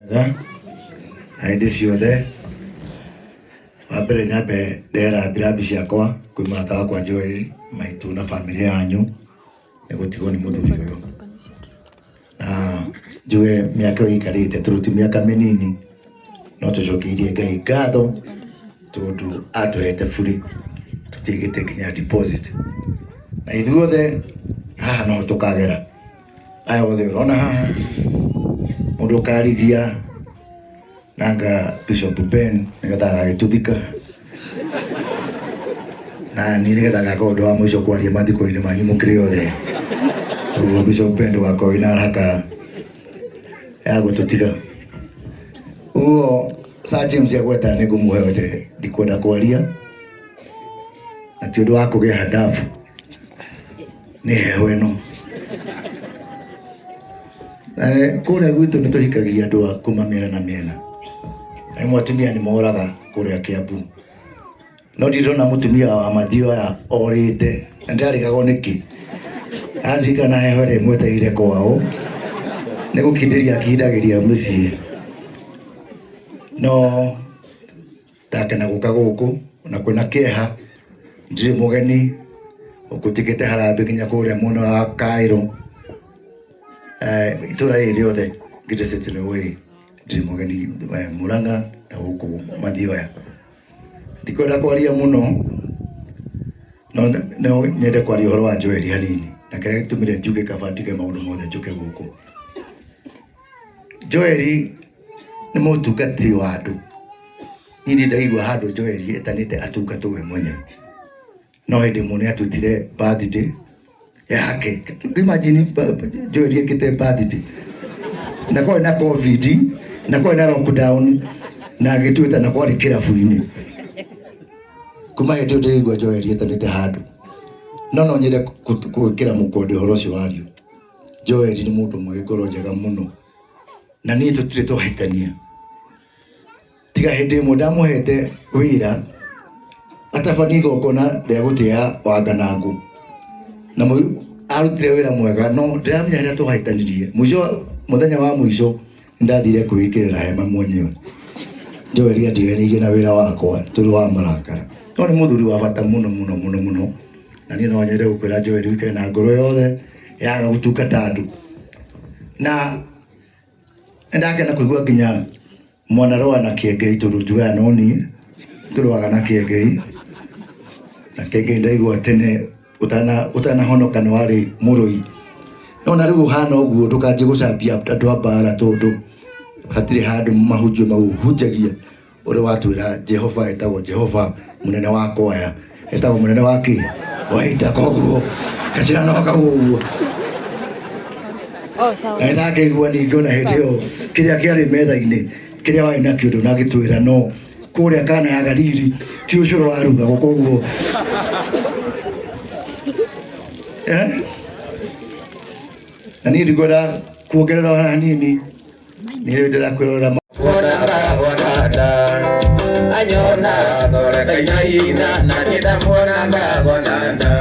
Wega na hĩndĩ ciothe. Wa mbere nyambe ndehe rambirambi ciakwa kwĩ mũrata wakwa Joel, maitũ na bamĩrĩ yanyu nĩ gũtigwo nĩ mũthuri ũyũ. Na njuge mĩaka ĩyo ĩikarĩte tondũ ti mĩaka mĩnini, no tũcokeirie Ngai ngatho tondũ atũhete burĩ tũtiaigĩte nginya deposit. Na ithuothe haha noho tũkagera. Aya othe ũrona haha mũndũ ũkarigia nanga Bishop Ben nĩgetha agagĩtũthika na niĩ nĩgetha ngakorwo ndĩ wa mũico kwaria mathiko-inĩ manyu mũkĩrĩ othe. Ũguo Bishop Ben ndũgakorwo wĩna haraka ya gũtũtiga. Ũguo Sir James agweta nĩ ngũmũhe wete ndikwenda kwaria na ti ũndũ wa kũgĩa handabu nĩ heho ĩno. Na kũrĩa gwitũ nĩ tũhikagia andũ a kuma mĩena na mĩena. Na rĩmwe atumia nĩ moraga kũrĩa Kĩambu. No ndirĩ ndona mũtumia wa Mathioya orĩte na ndĩrarigagwo nĩkĩ. Aririkana heho ĩrĩa ĩmwetereire kwao nĩ gũkindĩria akindagĩria mũciĩ. No ndakena gũka gũkũ ona kwĩna kĩeha ndirĩ mũgeni gũkũ njĩkĩte harambĩ nginya kũrĩa mwena wa Cairo. Itũra rĩrĩ rĩothe Great Central Way ndirĩ mũgeni Murang'a na gũkũ Mathioya. Ndikwenda kwaria mũno no no nyende kwaria ũhoro wa Joel hanini na kĩrĩa gĩtũmire njuge kaba ndige maũndũ mothe njũke gũkũ. Joel nĩ mũtungati wa andũ. Niĩ ndirĩ ndaigua handũ Joel etanĩte atungatwo we mwenyewe. No hĩndĩ ĩmwe nĩ atwĩtire birthday yake. Imagine Joel ekĩte birthday na kwarĩ na Covid na kwarĩ na lockdown na agĩtwĩta na kwarĩ kĩrabu-inĩ. Kuma hĩndĩ ĩyo ndĩraigua Joel etanĩte handũ. No no nyende gwĩkĩra mũkonde ũhoro ũcio wario. Joel nĩ mũndũ ũmwe wĩ ngoro njega mũno na niĩ tũtirĩ twahĩtania. Tiga hĩndĩ ĩmwe ndamũhete wĩra atabanie igongona rĩa gũtĩa Wanganangũ na arutire wĩra mwega no ndĩramenya harĩa twahĩtanirie. Mũico mũthenya wa mũico nĩndathire kwĩĩkĩrĩra hema mwenyewe. Joel andiganĩirie na wĩra wakwa tondũ wa marakara. No nĩ mũthuri wa bata mũno mũno mũno mũno na niĩ no nyende gũkwĩra Joel ũikare na ngoro yothe yaga gũtungata andũ. Na nĩndakena kũigua nginya mwanarũa na Kĩengei tondũ njugaga no niĩ tũrũaga na Kĩengei. Na Kĩengei ndaigua tene ũtanahonoka nĩ warĩ mũrũi. No na rĩu ũhana ũguo ndũkanjie gũcambia andũ a mbara tondũ hatirĩ handũ mahunjio mau hunjagia ũrĩa watwĩra Jehova etagwo Jehova mũnene wa kwaya etagwo mũnene wa kĩ wa ita koguo gacĩra no kau ũguo. Oh, sawa. Na nĩndakĩigua ningĩ ona hĩndĩ ĩyo kĩrĩa kĩarĩ metha-inĩ kĩrĩa warĩ nakĩo ndũnagĩtwĩra no kũrĩa Kana ya Galili ti ũcũrũ warugagwo koguo eh? Na niĩ ndikwenda kuongerera ona hanini nĩ ndĩrakwĩrorera. Anyona thorekainaina na ndĩramuona ngabona nda.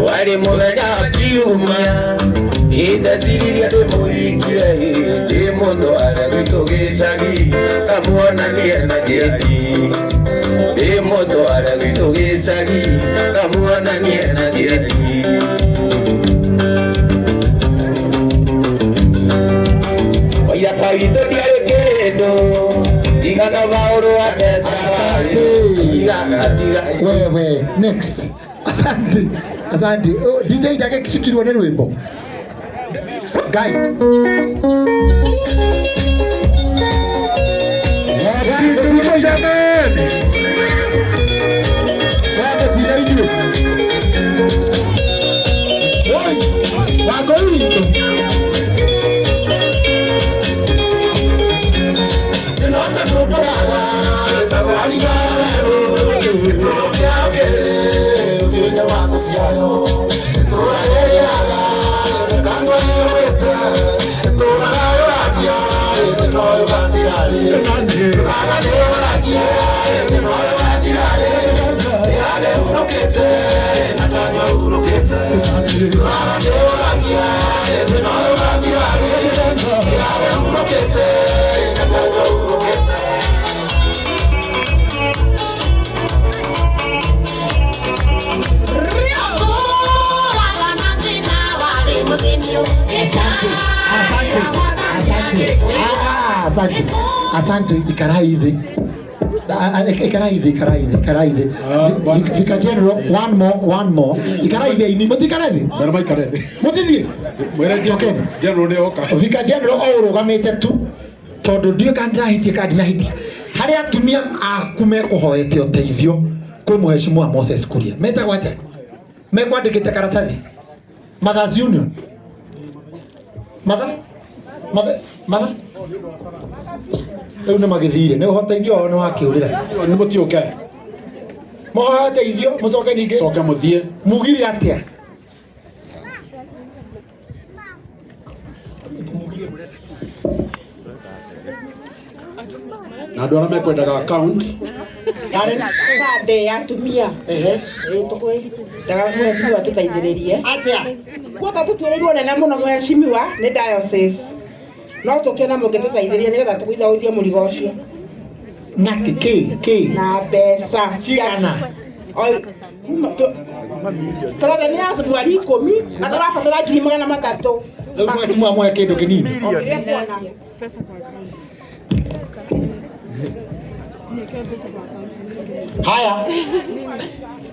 Warĩ mũthenya wa kiumia indeciririe ndĩmũhikie ndĩmũtware gwitũ gĩcagi ngamuonanie na njiari ndĩmũtware gwitũ gĩcagi ngamuonanie na njiari. Waithaka witũ ndiarĩ kĩndũ tiga no maũndũ tiga. Wewe next. Asante. Asante. Oh, DJ ndagĩcikirwo nĩ rwĩmbo. Ngai. Jamani. Wagũtinda inyuĩ. Oi, Wangũi witũ. Asante. Asante. Asante. Asante ikarai thĩ. Ikarai thĩ, ikarai thĩ, ikarai thĩ. Vicar General, one more, one more. Ikarai thĩ ini, mũtikare thĩ. Mbere maikare thĩ. Mũtithiĩ. Mwĩre General nĩ oka. Vicar General o ũrũgamĩte tu tondũ ndiũĩ kana ndĩrahĩtia kana ndinahĩtia. Harĩ atumia aku mekũhoete ũteithio kwĩ Mheshimiwa Moses Kuria. Metagwo atĩa? Mekwandĩkĩte karatathi. Mothers Union. Mother? Mother? Mother? Rĩu nĩ magĩthire nĩ ũteithio wao nĩ wakĩũrĩra. Nĩ mũtiũke. Mũhoe ũteithio mũcoke ningĩ. Coke mũthiĩ. Mugire atĩa? Na andũ arĩa mekwendaga account Sunday ya atumia tũkwendaga mheshimiwa tũteithĩrĩrie atĩa guoka tũtuĩrĩirwo nene mũno mheshimiwa nĩ diocese no tũkĩona mũngĩtũteithĩrĩria nĩgetha tũgũithagũithie mũrigo ũcio na kĩ kĩ na mbeca cigana tũrenda nĩ ya mweri 10 na tũrabatara 300,000. Rĩu mheshimiwa muhe kĩndũ kĩnini. Haya.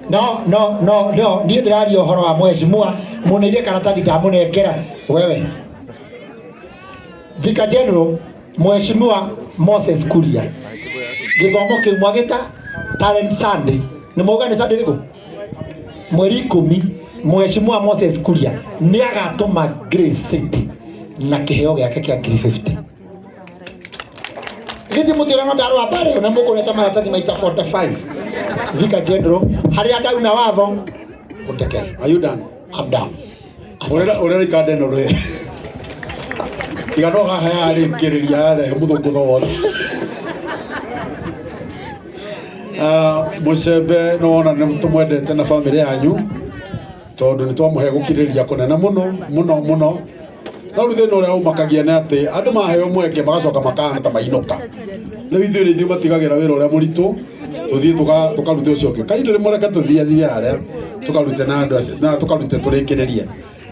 No no no no niĩ ndĩraria ũhoro wa mheshimiwa mũneire karatathi ndamũnengera wewe. Vicar General Mheshimiwa Moses Kuria gĩthomo kĩu mwagĩta Talent Sunday nĩ mwauga nĩ Sunday rĩkũ mweri 10 Mheshimiwa Moses Kuria nĩ agatũma Grace City na kĩheo gĩake kĩa 350. Gĩthiĩ mũtĩra no ndarũa mbara na mũkũreta maratathi maita 45. Vicar General harĩa ndauna watho ũndeke. Are you done? I'm done. Ũrera ikande no rĩ. Tiga no haha yarĩkĩrĩria yarehe mũthũngũtho wothe. Mũcembe nĩ wona nĩ tũmwendete na bamĩrĩ yanyu tondũ nĩ twamũhe gũkirĩrĩria kũnene mũno mũno mũno. No rĩu thĩna ũrĩa ũmakagia nĩ atĩ andũ maheo mweke magacoka makahana ta mainũka. Rĩu ithuĩ nĩ ithuĩ matigagĩra wĩra ũrĩa mũritũ tũthiĩ tũkarute ũcio ũngĩ. Kahinda rĩmwe reke tũthiĩ harĩa tũkarute na andũ acio na tũkarute tũrĩkĩrĩrie.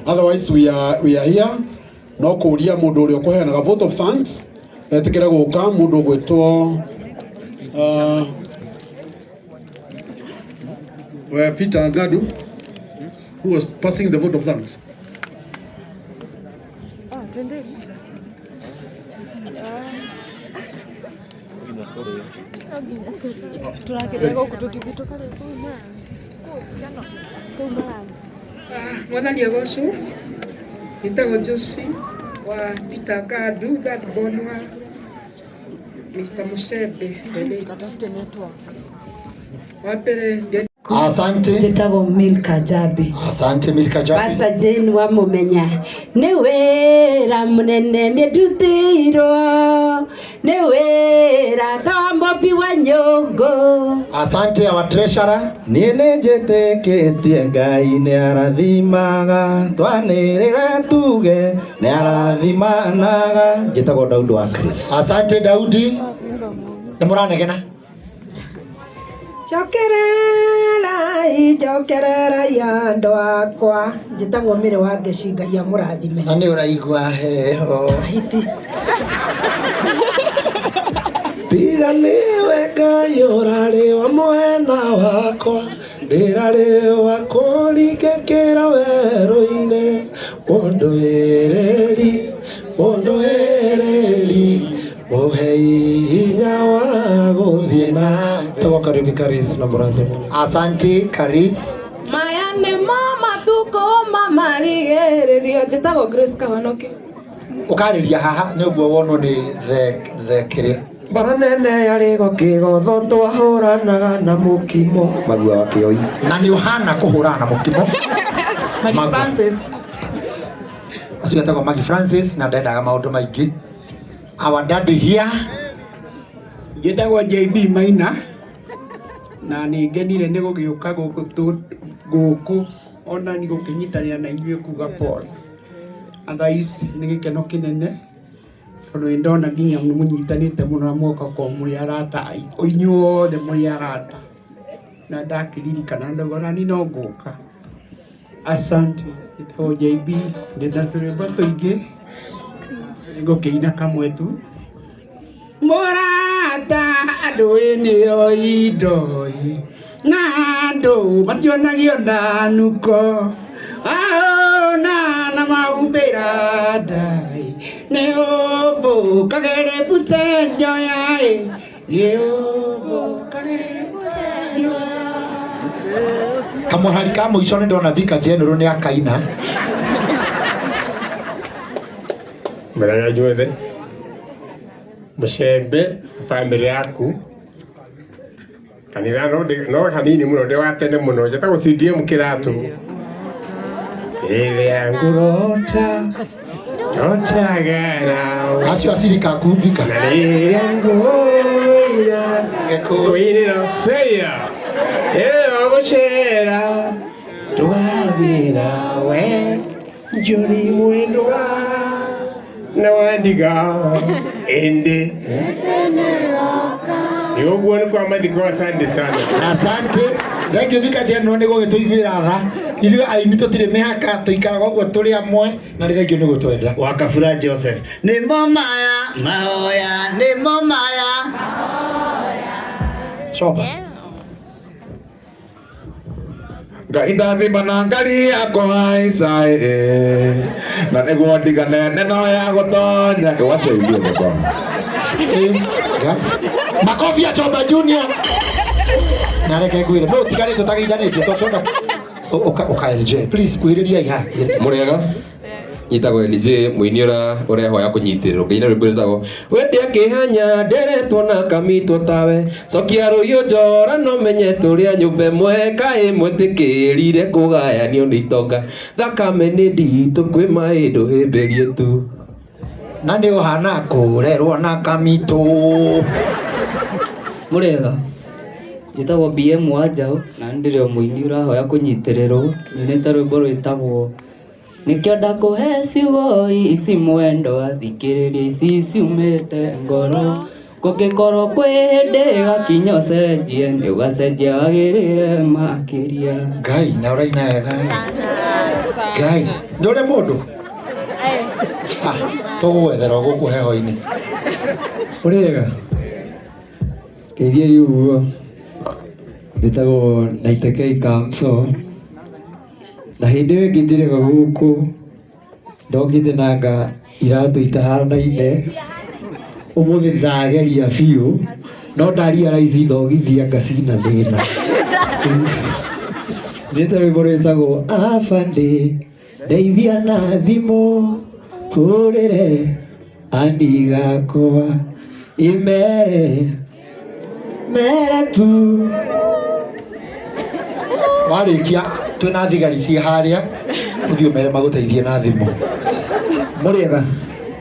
Otherwise we are here no kũria mũndũ ũrĩa ũkũheanaga vote of thanks etĩkĩre gũka mũndũ ũgwĩtwo Peter Ngadu who was passing the vote of thanks. Mwathani agocwo njĩtagwo Josephine wa Peter Ngadu third born wa Mr. Mushebe. Wa mbere. Asante. Njĩtagwo Milka Jabi. Asante Milka Jabi. Pastor Jane wa Mumenya nĩ wĩra mũnene nĩ ndutĩirwo nĩ wĩra ta mũmbi wa nyũngũ. Asante our treasurer. Niĩ nĩ njĩtĩkĩtie Ngai nĩ arathimaga twanĩrĩre tuge nĩ arathimanaga. Njĩtagwo Daudi wa Chris. Asante Daudi. Nĩ mũranegena. Njokererai njokererai andũ akwa. Njĩtagwo Mĩrĩ wa Ngeci Ngai amũrathime. Na nĩ ũraigua heho. Tiga nĩwe Ngai ũrarĩ wa mwena wakwa ndĩrarĩ wa kũringĩkĩra werũ-inĩ mũndũĩrĩri mũndũĩrĩri mũhe hinya wa gũthiĩ na. Kariuki Karis na mũrathime. Asante Karis. Maya nĩ mo matukũ ma marigĩrĩrio. Njĩtagwo Grace Kahonoki. Ũkarĩria haha nĩ ũguo wonwo nĩ the kĩrĩa. Mbara nene yarĩ gũkĩgotho twahũranaga na mũkimo magua wa kĩoi. Na nĩ ũhana kũhũrana na mũkimo. Maggie Francis. Ũcio etagwo Maggie Francis na ndendaga maũndũ maingĩ. Our daddy here. Njĩtagwo JB Maina na nĩ ngenire nĩ gũgĩũka gũkũ ona nĩ gũkĩnyitanĩra na inyuĩ kuga pole. Otherwise nĩ gĩkeno kĩnene tondũ nĩ ndona nginya nĩ mũnyitanĩte mũno na mũgoka korwo mũrĩ arata inyuothe mũrĩ arata na ndakĩririkana ndauga ona niĩ no ngũka. Asante, njĩtagwo JB, ndĩna tũrwĩmbo tũingĩ, nĩngũkĩina kamwe tu. Mũrata andũ nĩo indoi, na andũ mationagio na nuko, aona na mahumbĩra ndai, nĩ ũmbũ kagere mbute njoya ĩ, nĩ ũmbũ kagere mbute njoya. Kamũhari ka mũico nĩ ndona Vika General nĩ akaina. Mũthenya inyuothe mũcembe bamĩrĩ yaku kanitha no no hanini mũno ndĩ wa tene mũno njĩtagwo CDM kĩratũ ĩrĩa ngũrota ndotaga nawe acio acirika aku Vika na rĩrĩa ngũira kũinĩra seya ĩyo gũcera tũgathiĩ nawe njũri mwendwa na wandiga ĩndĩ nĩ ũguo nĩ kwa mathiko. Asante sana. Asante, thank you Vika General nĩ gũgĩtũiguĩra tha. Ithuĩ aini tũtirĩ mĩhaka, tũikaraga ũguo tũrĩ amwe, na nĩ thank you nĩ gũtwenda. Wa Kabura Joseph, nĩmo maya mahoya, nĩmo maya. Coka. Ngai ndathima na ngari yakwa icaĩ na nĩguo ndigane neno ya gũtonya. Wacha ingie baba. Makofi ya Chomba Junior. Na reke ngwĩre no tigarĩtwo tagĩithanĩtie tondũ twenda ũka LJ please kuhĩrĩria iha. Mũrĩega, nyitagwo LJ mũini ũrĩa ũrehoya kũnyitĩrĩrwo ngĩina rwĩmbo rwĩtagwo wendia kĩhanya nderetwo na kamitwo tawe cokia rũiyũ njora no menye tũrĩa nyũmba ĩmwe kaĩ mwĩtĩkĩrire kũgayanio nĩ itonga thakame nĩ nditũ kwĩ maĩ ndũhĩmbĩrie tu. Na nĩ ũhana kũrerwo na kamitũ. Mũrĩega, njĩtagwo BM wa Njaũ na nĩ ndĩrĩ o mũini ũrahoya kũnyitĩrĩrwo nyinĩte rwĩmbo rwĩtagwo nĩkĩo ndakũhe ciugo ici mwendwa thikĩrĩria ici ciumĩte ngoro kũngĩkorwo kwĩ hĩndĩ gakinya ũcenjie nĩ ũgacenjia wagĩrĩre makĩria. Ngai na ũraina wega Ngai nĩ ũrĩ mũndũ tũgũgwethera o gũkũ heho-inĩ. Ũrĩega, ngeithiai ũguo, njĩtagwo Naitekei Kamso na hĩndĩ ĩyo ĩngĩ njĩrĩga gũkũ ndokĩte nanga iratũ itahanaine, ũmũthĩ ndĩrageria biũ no ndarealize thogithi anga cina thĩna. Nĩte rwĩmbo rwĩtagwo abandĩ ndeithia na thimũ hũrĩre andigakwa imere mere tu. Warĩkia twĩna thigari ciĩ harĩa ũthiĩ ũmere magũteithie na thimũ. Mũrĩega,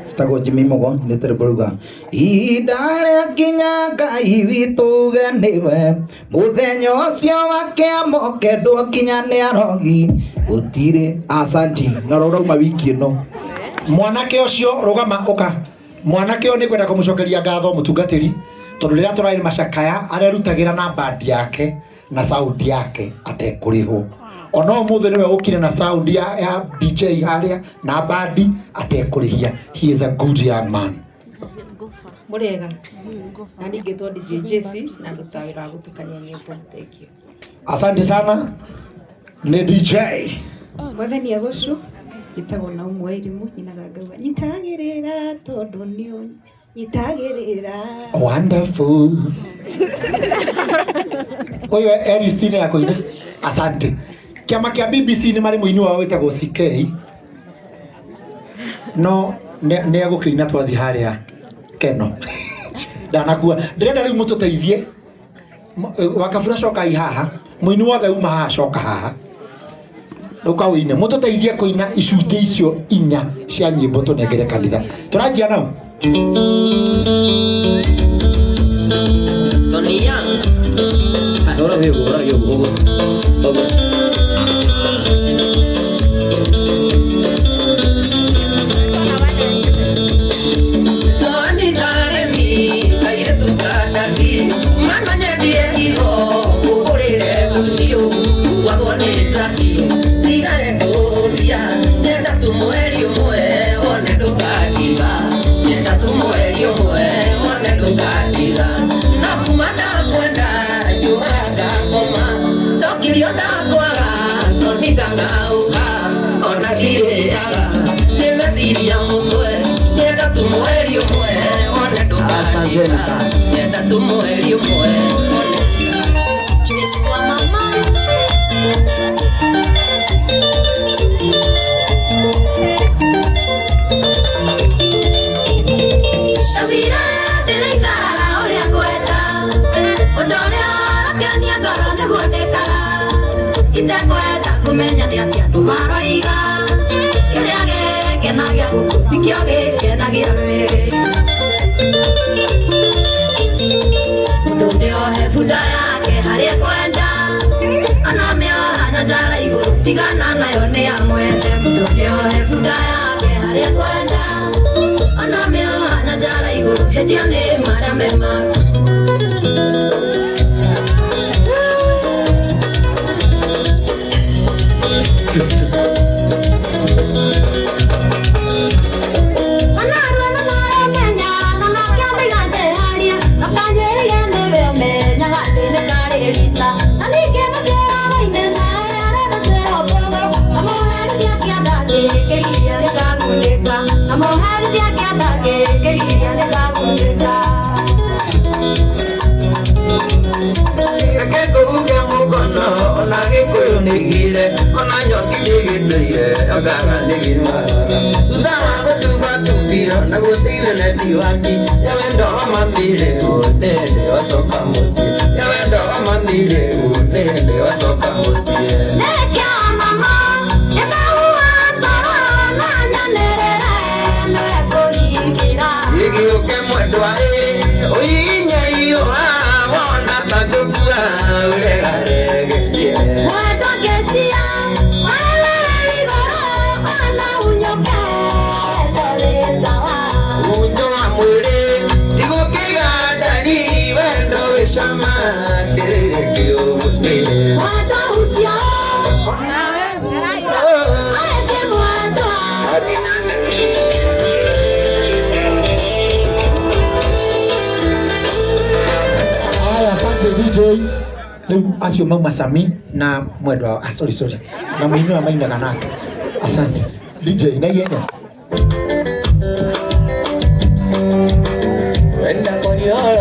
njĩtagwo Jimmy Mugo, nyinĩte rwĩmbo rauga ihinda rĩakinya Ngai witũ uge nĩwe mũthenya ũcio wa kĩamo kendwo kinya nĩ arogi gũtirĩ. Asanti, na ũrauma wiki ĩno. Mwanake ũcio rũgama ũka. Mwanake ũyũ nĩngwenda kũmũcokeria ngatho mũtungatĩri tondũ rĩrĩa tũrarĩ macakaya arerutagĩra na band yake na sound yake atekũrĩhwo. Ona ũmũthĩ nĩwe ũkire na sound ya DJ harĩa na bandi atekũrĩhia. He is a good young man. Mũrĩega, na niĩ ngĩtwo DJ Jesse na ndutaga wĩra wa gũtukania nyĩmbo. Thank you. Asante sana nĩ DJ. Mwathani agocwo, njĩtagwo Naumu wa Irimũ, nyinaga ngauga nyitagĩrĩra tondũ nĩ nyitagĩrĩra. Wonderful. Ũyũ Ernestine ya kũina. Asante. Kĩama kĩa BBC nĩ marĩ mũini wao wĩtagwo CK no nĩ egũkĩina twathiĩ harĩa Keno. Ndanakua. Ndĩrenda rĩu mũtũteithie. Wakabura cokai haha. Mũini wothe uma haha coka haha. Rũka ũine. Mũtũteithie kũina icunjĩ icio inya cia nyĩmbo tũnengere kanitha. Tũranjia nao. Tony Young. Ora viu, ora viu, ogo. Ogo. Tony Karemi, kaire tu kadaki, mama nyendie iho, uhurire muthio, wathwo nĩ njaki, tiga Nyenda tu mweri ũmwe wone ndũkandiga. Nyenda tu mweri ũmwe wone ndũkandiga. Na kuma ndakwenda njugaga ngoma. Ndokirio ndakwaga tondingang'aũka. Ona ndirĩaga nĩ meciria mũtwe. Nyenda tu mweri ũmwe wone ndũkandiga. Nyenda tu mweri ũmwe wone. Ndaugire ndĩrĩikaraga ũrĩa ngwenda, ũndũ ũrĩa ũrakenia ngoro nĩguo ndĩkaga. Itekwenda kũmenya nĩ atĩa andũ maroiga, kĩrĩa gĩkenagia gũkũ tikĩo gĩkenagia rwĩgĩ. Mũndũ nĩohe bunda yake harĩa ekwenda, ona mĩoha nyanjara igũrũ tigana nayo nĩ ya mwene. Mũndũ nĩohe bunda yake harĩa ekwenda, ona mĩoha nyanjara igũrũ hĩtio nĩ marĩa me maku. Reke ngũhuke mũkono ona gĩkũyũ nĩgire ona nyoki ndĩgĩtũire ongaga nĩgĩmaraga thutha wa gũtubatubio na gũtĩire netiwaki ya wendo wa mami rĩu nĩhĩndĩ wacoka mũciĩ ya wendo wa mami rĩu nĩhĩndĩ wacoka mũciĩ. Nĩkĩo mama nĩtahua coro na nyanĩrĩre nĩwe ngũhingĩra. Gĩgĩũke mwendwa ĩ ũinyaiũra wona ta ngũkua ũregaregetie. Mwendwa ngĩtia warere igũrũ ona unyũke ndũrĩ sawa. Unyo wa mwĩrĩ tigũkĩiga ndari wendo wĩ cama kĩrĩrĩ kĩũgũtĩre. Mwendwa hutia areke mwendwa. Haya, asante DJ. Rĩu acio mauma Sami na mwendwa ah, sorry sorry na mũini ũrĩa mainaga nake. Asante DJ na ihenya. Wenda korioro